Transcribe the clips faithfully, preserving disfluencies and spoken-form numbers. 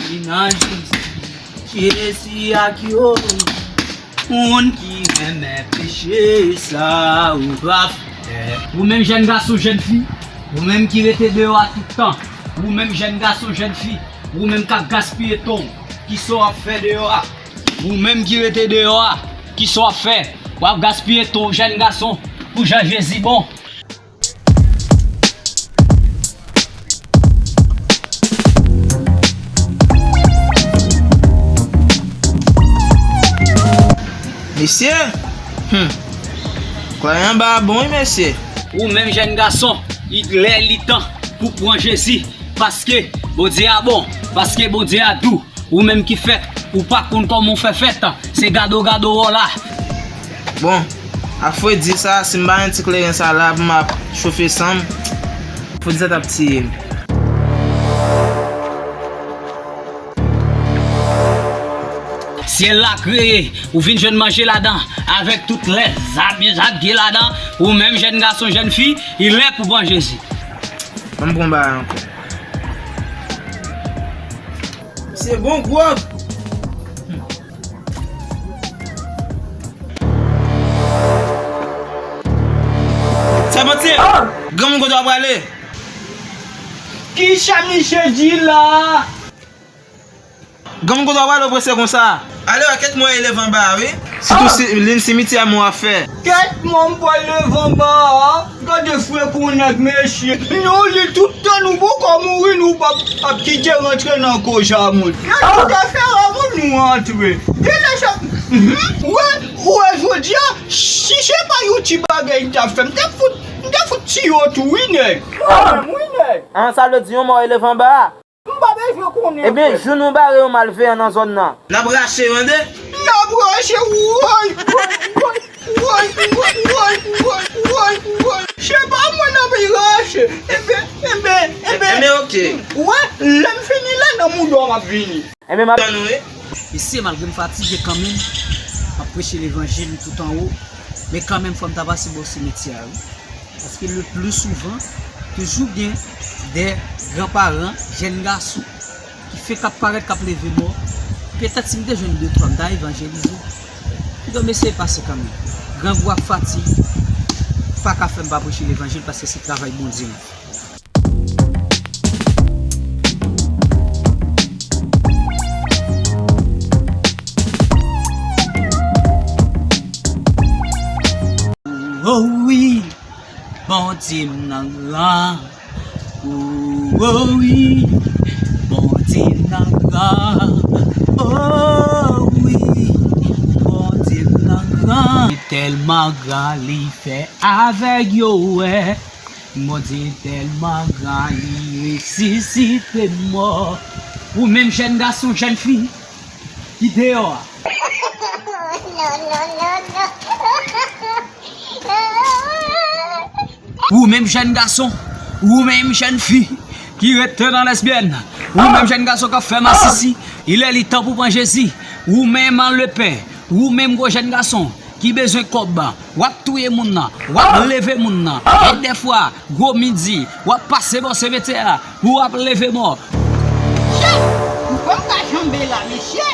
Nan Jezi, Jezi ak yo, moun ki renmen peche sa ou pa fè. Ou menm jèn gason, jèn fi, ou menm ki rete deyò a tout tan, ou menm jèn gason, jèn fi, ou menm k ap gaspiye tan w, kisa w ap fè deyò a? Ou menm ki rete deyò a, kisa w ap fè? W ap gaspiye tan w, jèn gason, pou jan Jezi bon. Mesye, hmm. Kwè anba a bon wi mesye. Ou menm jèn gason, li lè li tan pou pran Jezi, paske Bondye a bon, paske Bondye a dou. Ou menm ki fèt, ou pa konn kòman w fè fèt, se gado gado w la. Bon, ak fredi sa, si m pa gen ti kleren sa la pou m ap chofe san m, fredi sa t ap tiye m. Syèl la kreye, ou vin jwenn manje ladan, avèk tout lèzab, zab ki ladan, ou menm jèn gason, jèn fi, li lè pou pran Jezi. Ban m pran bagay ankò. Se bon gwòg. Sèmantye, granmoun kote w ap prale? Kisa misye di la? Granmoun kote w ap prale w prese konsa? Ale wè kèt mwen e leve anba a wi. Sitou si lin simityè mwen w ap fè. Kèt mwen m pral leve anba a. Gade frè Konèg mesye. Nou li tout tan nou poko mouri nou p ap ap kite rantre nan koze a moun. Yo tout afè a moun nou rantre. Genlè sa. Mhm. Wè, wè jodi a, si se pa yon ti bagay m t ap fè, m t ap fout, m t ap fout tiye w tou wi nèg. Kanmenm wi nèg. An sa vle di yon mò e leve anba a? M pa bezwen konnen. Ebyen, jou nou bare yon malveyan nan zòn nan. N ap rache yo tande. N ap rache woy, woy, woy. Se pa mwen n ap rache. Enben, enben, enben. Enben, oke. Ou wè, lè m fini la, nan mouda w m ap vini. Enben, m ap tann ou wi. Mesye, malgre m fatige kanmenm, m ap preche levanjil tout anwo, men kanmenm fò m ta pase bò simityè a wi. Paske le pli souvan, toujou gen de granparan, jèn gason, ki fenk ap parèt, k ap leve mò. Petèt si m te jwenn de twa, m ta evanjelize. Kidonk, m eseye pase kanmenm. Grangou ak fatig pa ka fè m pa preche levanjil, paske se travay Bondye m ap fè. Oh wi, Bondye m nan gran. Oh, oh wi, Bondye m nan gran. Oh wi, Bondye m nan gran. Li tèlman gran, li fè avèg yo wè. Bondye tèlman gran, li resisite mò. Ou menm jèn gason, jèn fi ki deyò a. Non, non, non, non. Ou menm jèn gason, ou menm jèn fi ki rete nan lesbyèn, ou menm jèn gason k ap fè masisi, li lè li tan pou pran Jezi. Ou menm lepè, ou menm gwo jèn gason ki bezwen kòb, w ap touye moun nan, w ap leve moun nan, e dèfwa, gwo midi, w ap pase bò simityè a, w ap leve mò. Chè, ou kwè m ka janbe la, mesye?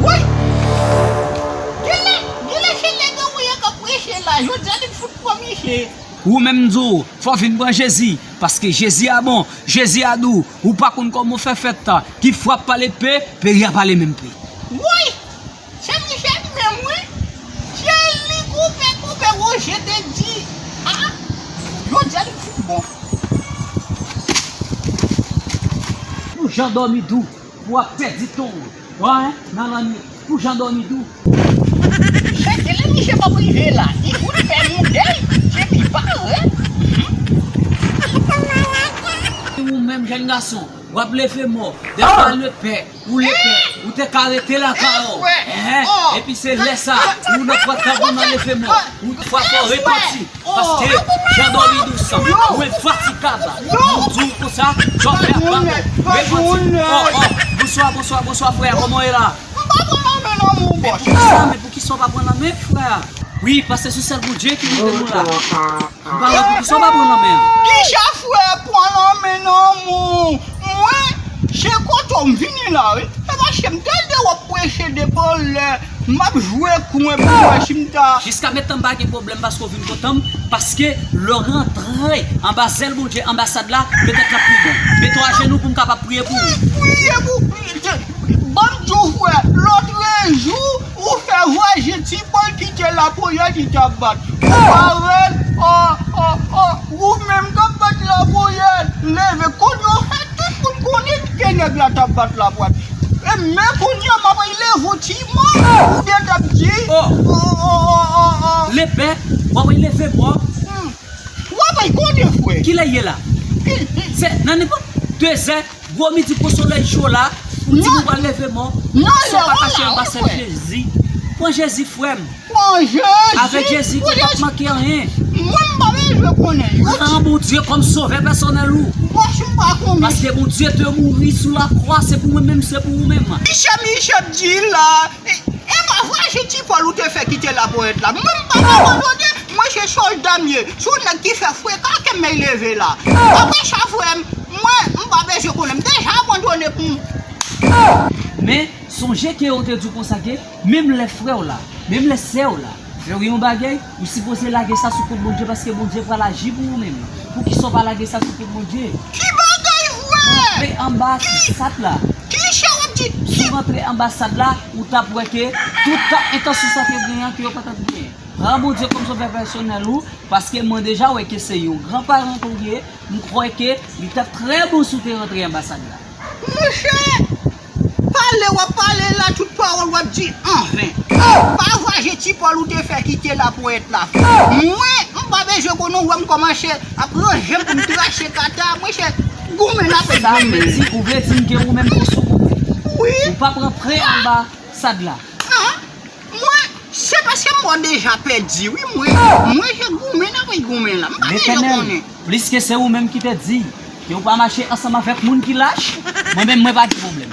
Woy! Genlè, genlè se nèg anmweyan k ap preche la, jodi a li fout pran misye. Ou menm m di w, fò w vin pran Jezi, paske Jezi a bon, Jezi a dou, ou pa konn kòman w fè fèt, ki frap pa lepe, peri a pa le menm pri. Woy! Se misye li menm wi. Se li koupe koupe Woje te di. A, jodi a li fout bon. Pou jan dòmi dou, pou w ap pèdi tan w, wè, nan lannuit, pou jan dòmi dou. Chèche lè misye p ap rive la, li fout fè moudèy, se pi pa vre. Ou menm jèn gason, w ap leve mò, dèfwa lepè, ou lepè, ou te ka rete lakay ou. Enhen, epi se lè sa, ou nan pran tan pou nan leve mò, ou fwa fò repanti, paske jan dòmi dous, ou enfatigab. M di w konsa, jan w fè ap ba mò, repanti. Oh, oh, bonswa, bonswa, bonswa, frè, kòman w ye la? M pa pran lanmen nan men w, bòs. Men poukisa, men poukisa w pa pran lanmen, frè? Wi, paske se sèl Bondye ki rive nou la. M pa wè poukisa w pa pran lanmen an. Kisa frè pran lanmen nan men w? Mwen, se kote w M vini la, wi. E mache, m tande w ap preche depi anlè. M ap jwe kwen pou m wè si m ta. Jiska mentnan m pa gen pwoblèm paske w vin kote m, paske lè w rantre anba zèl Bondye, anbasad la, petèt l ap pi bon. Mete w ajenou pou m kapab priye pou ou. Priye pou, ban m di w, frè, lòtrejou, ou fè vwaje ti Pòl kite laponyèt li t ap bat. Ou pa wè l, o, o, o, ou menm k ap bat laponyèt, leve. Kounye a w fè tout moun konnen ke nèg la t ap bat laponyèt. E men kounye a, m ap leve w ti mò, ou byen t ap di. O, o, o, o, o, o. Lepè, w ap leve mò. Hmm. W ap konnen, frè. Kilè ye la? Se nan nenpòt de zè, gwo midi pou solèy cho la, ou di nou pral leve mò. Non, se pa kache anba sèl Jezi. Pran Jezi, frè m. Pran Jezi. Avèk Jezi, ou p ap manke anyen. Mwen, m pa bezwen konnen. Pran Bondye kòm sovè pèsonèl ou. Paske Bondye te mouri sou lakwa, se pou mwen menm, se pou ou menm. Miche, miche di la. E, e pa vwaje ti Pòl ou te fè kite laponyèt la. Mwen, m p ap abandone. Mwen, se sòlda m ye. Se yon nèg ki fè frekan ke men leve la. Apre sa, frè m, mwen, m pa bezwen konnen. M deja abandone pou m. Men, sonje ke yo te di w konsa ke, menm lè frè w la, menm lè sè w la, fè w yon bagay, ou sipoze lage sa sou kont Bondye paske Bondye pral aji pou ou menm. Poukisa w pa lage sa sou kont Bondye? Ki bagay, frè? Rantre anba sad la. Ki sa w ap di? Si w rantre anba sad la, ou t ap wè ke tout entansyon sa te genyen an, ke yo pa t ap genyen. Pran Bondye kòm sovè pèsonèl ou, paske mwen deja wè ke se yon gran paran ke w ye, m kwè ke li t ap trè bon si w te rantre anba sad la. Monchè, pale w ap pale la, tout pawòl w ap di anven. Pa vwaje ti Pòl ou te fè kite laponyèt la. Mwen, m pa bezwen konnen w wè m kòmanse ap ranje m pou m trache kata. Monchè, goumen n ap goumen. Sa vle di, ou vle di m ke ou menm ou sou goumen? Wi. Ou p ap rantre anba sad la. An? Mwen, se paske m wè w deja pèdi, wi, mwen. Mwen, se goumen n ap goumen la. M pa bezwen konnen. Pliske se ou menm ki te di ke ou pa mache ansanm avèk moun ki lach, mwen menm, mwen pa gen pwoblèm.